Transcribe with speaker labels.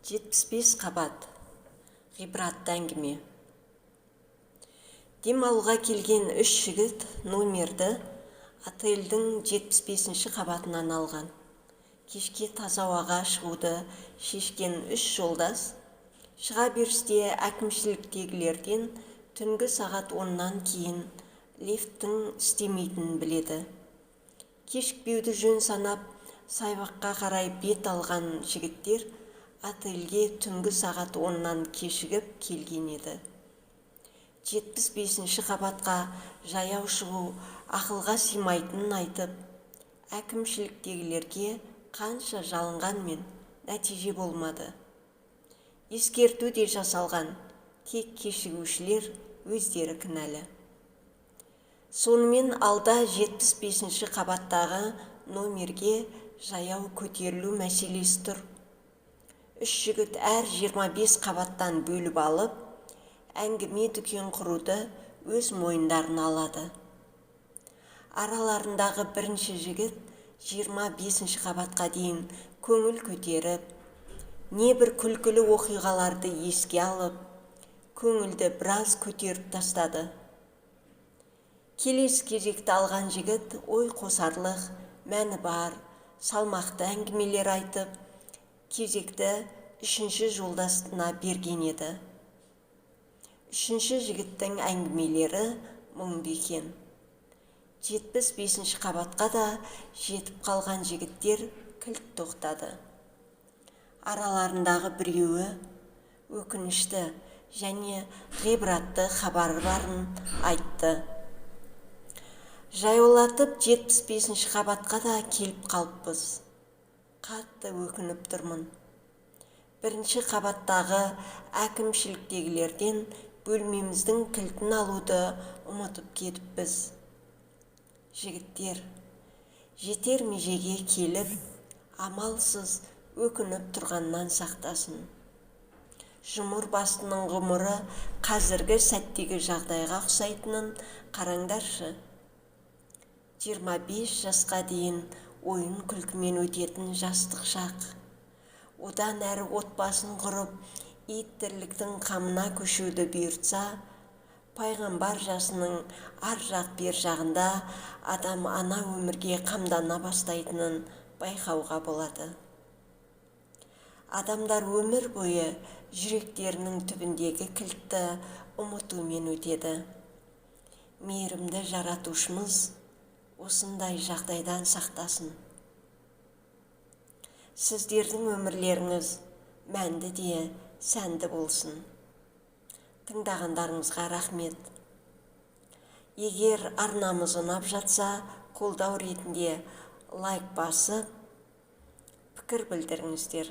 Speaker 1: 75 қабат. Ғибратты әңгіме. Демалуға келген үш жігіт номерді отельдің 75-ші қабатынан алған. Кешке таза ауаға шығуды шешкен үш жолдас шыға берісте әкімшіліктегілерден түнгі сағат 10-нан кейін лифттің істемейтінін біледі. Кешікпеуді жөн санап, саябаққа қарай бет алған жігіттер отельге түнгі сағат 10-нан кешігіп келген еді. 75-ші қабатқа жаяу шығу ақылға сыймайтынын айтып, әкімшіліктегілерге қанша жалынғанмен, нәтиже болмады. Ескерту де жасалған, тек кешігушілер өздері кінәлі. Сонымен, алда 75-ші қабаттағы номерге жаяу көтерілу мәселесі тұр. Үш жігіт әр 25 қабаттан бөліп алып, әңгіме-дүкен құруды өз мойындарына алады. Араларындағы бірінші жігіт 25-ші қабатқа дейін көңіл көтеріп, небір күлкілі оқиғаларды еске алып, көңілді біраз көтеріп тастады. Келесі кезекті алған жігіт ой қосарлық, мәні бар, салмақты әңгімелер айтып, кезекті үшінші жолдасына берген еді. Үшінші жігіттің әңгімелері мұңды екен. 75-ші қабатқа да жетіп қалған жігіттер кілт тоқтады. Араларындағы біреуі өкінішті және ғибратты хабары барын айтты: «Жаяулатып 75-ші қабатқа да келіп қалыппыз. Қатты өкініп тұрмын. Бірінші қабаттағы әкімшіліктегілерден бөлмеміздің кілтін алуды ұмытып кетіппіз». Жігіттер жетер межеге келіп, амалсыз өкініп тұрғаннан сақтасын. Жұмыр бастының ғұмыры қазіргі сәттегі жағдайға ұқсайтынын қараңдаршы. 25 жасқа дейін ойын күлкімен өтетін жастық шақ. Одан әрі отбасын құрып, ит тірліктің қамына көшуді бұйыртса, пайғамбар жасының ар жақ бер жағында адам ана өмірге қамдана бастайтынын байқауға болады. Адамдар өмір бойы жүректерінің түбіндегі кілтті ұмытумен өтеді. Мейірімді Жаратушымыз осындай жағдайдан сақтасын. Сіздердің өмірлеріңіз мәнді де сәнді болсын. Тыңдағандарыңызға рахмет. Егер арнамыз ұнап жатса, қолдау ретінде лайк басып, пікір білдіріңіздер.